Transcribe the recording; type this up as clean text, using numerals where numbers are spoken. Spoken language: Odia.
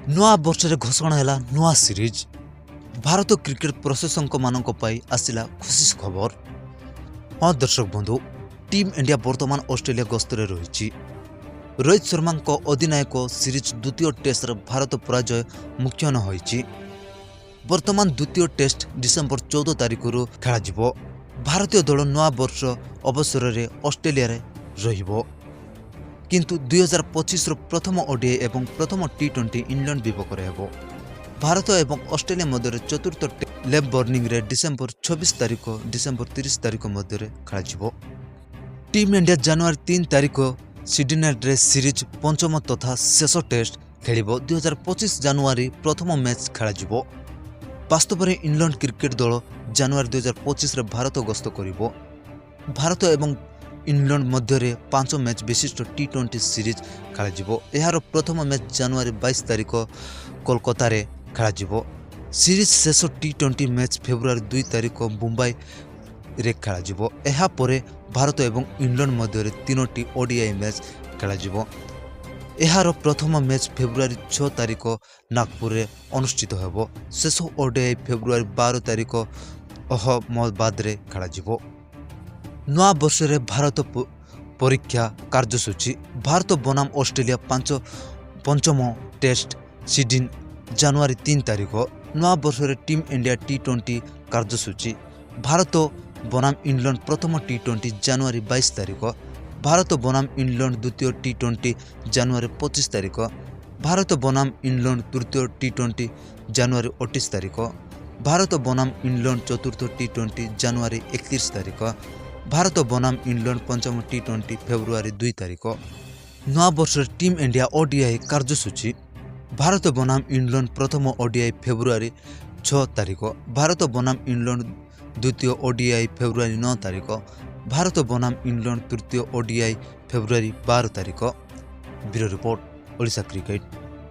ନୂଆ ବର୍ଷରେ ଘୋଷଣା ହେଲା ନୂଆ ସିରିଜ୍। ଭାରତ କ୍ରିକେଟ ପ୍ରଶଂସକମାନଙ୍କ ପାଇଁ ଆସିଲା ଖୁସି ଖବର। ହଁ ଦର୍ଶକ ବନ୍ଧୁ, ଟିମ୍ ଇଣ୍ଡିଆ ବର୍ତ୍ତମାନ ଅଷ୍ଟ୍ରେଲିଆ ଗସ୍ତରେ ରହିଛି। ରୋହିତ ଶର୍ମାଙ୍କ ଅଧିନାୟକ ସିରିଜ୍ ଦ୍ୱିତୀୟ ଟେଷ୍ଟରେ ଭାରତ ପରାଜୟ ମୁଖୀନ ହୋଇଛି। ବର୍ତ୍ତମାନ ଦ୍ୱିତୀୟ ଟେଷ୍ଟ ଡିସେମ୍ବର 14 ତାରିଖରୁ ଖେଳାଯିବ। ଭାରତୀୟ ଦଳ ନୂଆ ବର୍ଷ ଅବସରରେ ଅଷ୍ଟ୍ରେଲିଆରେ ରହିବ, କିନ୍ତୁ 2025ର ପ୍ରଥମ ଓଡିଆଇ ଏବଂ ପ୍ରଥମ ଟି-20 ଇଂଲଣ୍ଡ ବିପକ୍ଷରେ ହେବ। ଭାରତ ଏବଂ ଅଷ୍ଟ୍ରେଲିଆ ମଧ୍ୟରେ ଚତୁର୍ଥ ମେଲବର୍ଣ୍ଣରେ ଡିସେମ୍ବର 26 ତାରିଖ ଡିସେମ୍ବର 30 ତାରିଖ ମଧ୍ୟରେ ଖେଳାଯିବ। ଟିମ୍ ଇଣ୍ଡିଆ ଜାନୁଆରୀ 3 ତାରିଖ ସିଡନୀରେ ସିରିଜ୍ ପଞ୍ଚମ ତଥା ଶେଷ ଟେଷ୍ଟ ଖେଳିବ। 2025 ଜାନୁଆରୀ ପ୍ରଥମ ମ୍ୟାଚ୍ ଖେଳାଯିବ। ବାସ୍ତବରେ ଇଂଲଣ୍ଡ କ୍ରିକେଟ ଦଳ ଜାନୁଆରୀ 2025ରେ ଭାରତ ଗସ୍ତ କରିବ। ଭାରତ ଏବଂ ଇଂଲଣ୍ଡ ମଧ୍ୟରେ 5 ମ୍ୟାଚ୍ ବିଶିଷ୍ଟ ଟି-20 ସିରିଜ୍ ଖେଳାଯିବ। ଏହାର ପ୍ରଥମ ମ୍ୟାଚ୍ ଜାନୁଆରୀ 22 ତାରିଖ କୋଲକାତାରେ ଖେଳାଯିବ। ସିରିଜ୍ ଶେଷ ଟି-20 ମ୍ୟାଚ୍ ଫେବୃଆରୀ 2 ତାରିଖ ମୁମ୍ବାଇରେ ଖେଳାଯିବ। ଏହାପରେ ଭାରତ ଏବଂ ଇଂଲଣ୍ଡ ମଧ୍ୟରେ ତିନୋଟି ଓଡିଆଇ ମ୍ୟାଚ୍ ଖେଳାଯିବ। ଏହାର ପ୍ରଥମ ମ୍ୟାଚ୍ ଫେବୃଆରୀ 6 ତାରିଖ ନାଗପୁରରେ ଅନୁଷ୍ଠିତ ହେବ। ଶେଷ ଓଡିଆଇ ଫେବୃଆରୀ 12 ତାରିଖ ଅହମ୍ମଦାବାଦରେ ଖେଳାଯିବ। ନୂଆ ବର୍ଷରେ ଭାରତ ପରୀକ୍ଷା କାର୍ଯ୍ୟସୂଚୀ। ଭାରତ ବନାମ ଅଷ୍ଟ୍ରେଲିଆ ପଞ୍ଚମ ଟେଷ୍ଟ, ସିଡନୀ, ଜାନୁଆରୀ 3 ତାରିଖ। ନୂଆ ବର୍ଷରେ ଟିମ୍ ଇଣ୍ଡିଆ ଟି-20 କାର୍ଯ୍ୟସୂଚୀ। ଭାରତ ବନାମ ଇଂଲଣ୍ଡ ପ୍ରଥମ ଟି-20 ଜାନୁଆରୀ 22 ତାରିଖ। ଭାରତ ବନାମ ଇଂଲଣ୍ଡ ଦ୍ୱିତୀୟ ଟି-20 ଜାନୁଆରୀ 25 ତାରିଖ। ଭାରତ ବନାମ ଇଂଲଣ୍ଡ ତୃତୀୟ ଟି-20 ଜାନୁଆରୀ 28 ତାରିଖ। ଭାରତ ବନାମ ଇଂଲଣ୍ଡ ଚତୁର୍ଥ ଟି-20 ଜାନୁଆରୀ 31 ତାରିଖ। ଭାରତ ବନାମ ଇଂଲଣ୍ଡ ପଞ୍ଚମ ଟି-20 ଫେବୃଆରୀ 2 ତାରିଖ। ନୂଆ ବର୍ଷରେ ଟିମ୍ ଇଣ୍ଡିଆ ଓଡିଆଇ କାର୍ଯ୍ୟସୂଚୀ। ଭାରତ ବନାମ ଇଂଲଣ୍ଡ ପ୍ରଥମ ଓଡିଆଇ ଫେବୃଆରୀ 6 ତାରିଖ। ଭାରତ ବନାମ ଇଂଲଣ୍ଡ ଦ୍ୱିତୀୟ ଓଡିଆଇ ଫେବୃଆରୀ 9 ତାରିଖ। ଭାରତ ବନାମ ଇଂଲଣ୍ଡ ତୃତୀୟ ଓଡିଆଇ ଫେବୃଆରୀ 12 ତାରିଖ। Bureau report, Odisha cricket.